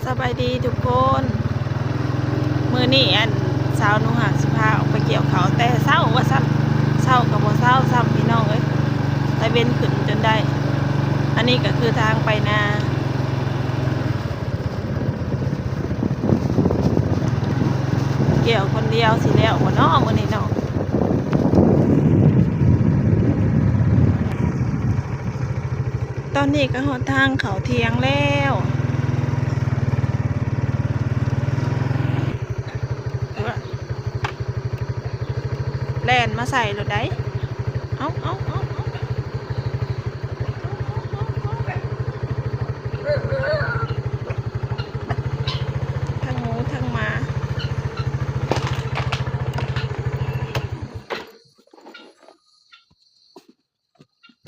ສະບາຍດີທຸກຄົນ ມື້ນີ້ອັນ ສາວໜູຮັກຊິພາອອກໄປກ່ຽວເຂົ້າແຕ່ເຊົ້າວ່າຊັ້ນ ເຊົ້າກໍບໍ່ເຊົ້າຊ້ຳພີ່ນ້ອງເອີຍ ຕາເວັນຂຶ້ນຈົນໄດ້. ອັນນີ້ກໍຄືທາງໄປນາ ກ່ຽວຄົນດຽວຊິແລ້ວບໍ່ເນາະມື້ນີ້ເນາະ? ຕອນນີ້ກໍຮອດທາງເຂົ້າຖຽງແລ້ວ ແລ່ນມາໃສ່ໂລດໃດ໋ ເອົາ ເອົາ ເອົາ ເອົາ ທັງໝູທັງໝາ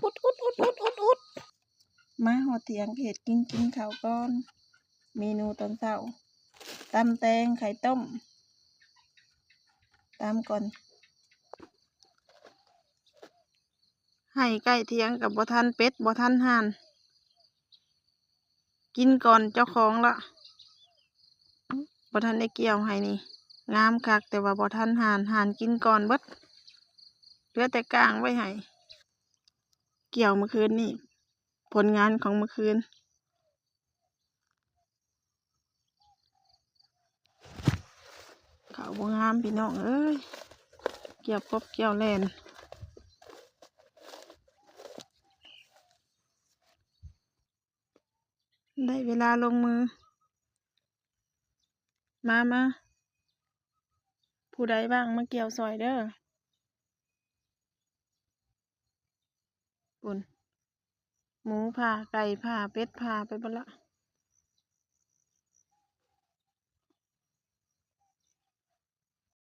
ອຸດ ອຸດ ອຸດ ອຸດ ອຸດ ອຸດ. ມາຮອດຖຽງເຮັດກິນ ກິນເຂົ້າກ່ອນ ເມນູຕອນເຊົ້າ ຕຳແຕງ ໄຂ່ຕົ້ມ ຕຳກ່ອນ ໄຮ່ໃກ້ຖຽງກໍບໍ່ທັນເປັດ ບໍ່ທັນຫ່ານ ກິນກ່ອນເຈົ້າຂອງລະ ບໍ່ທັນໄດ້ກ່ຽວໄຮ່ນີ້ ງາມຄັກ ແຕ່ວ່າບໍ່ທັນຫ່ານ ຫ່ານກິນກ່ອນເບິດ ເຫຼືອແຕ່ກ້າງໄວ້ໃຫ້ ກ່ຽວມື້ຄືນນີ້ ຜົນງານຂອງມື້ຄືນ ເຂົ້າບໍ່ງາມພີ່ນ້ອງເອີຍ ກ່ຽວປົບກ່ຽວແລ່ນ ໄດ້ເວລາລົງມື ມາ ມາ ຜູ້ໃດວ່າງມາກ່ຽວຊ່ອຍເດີ ພຸ້ນ ໝູຜ່າ ໄກ່ຜ່າ ເປັດຜ່າໄປເບິດລະ.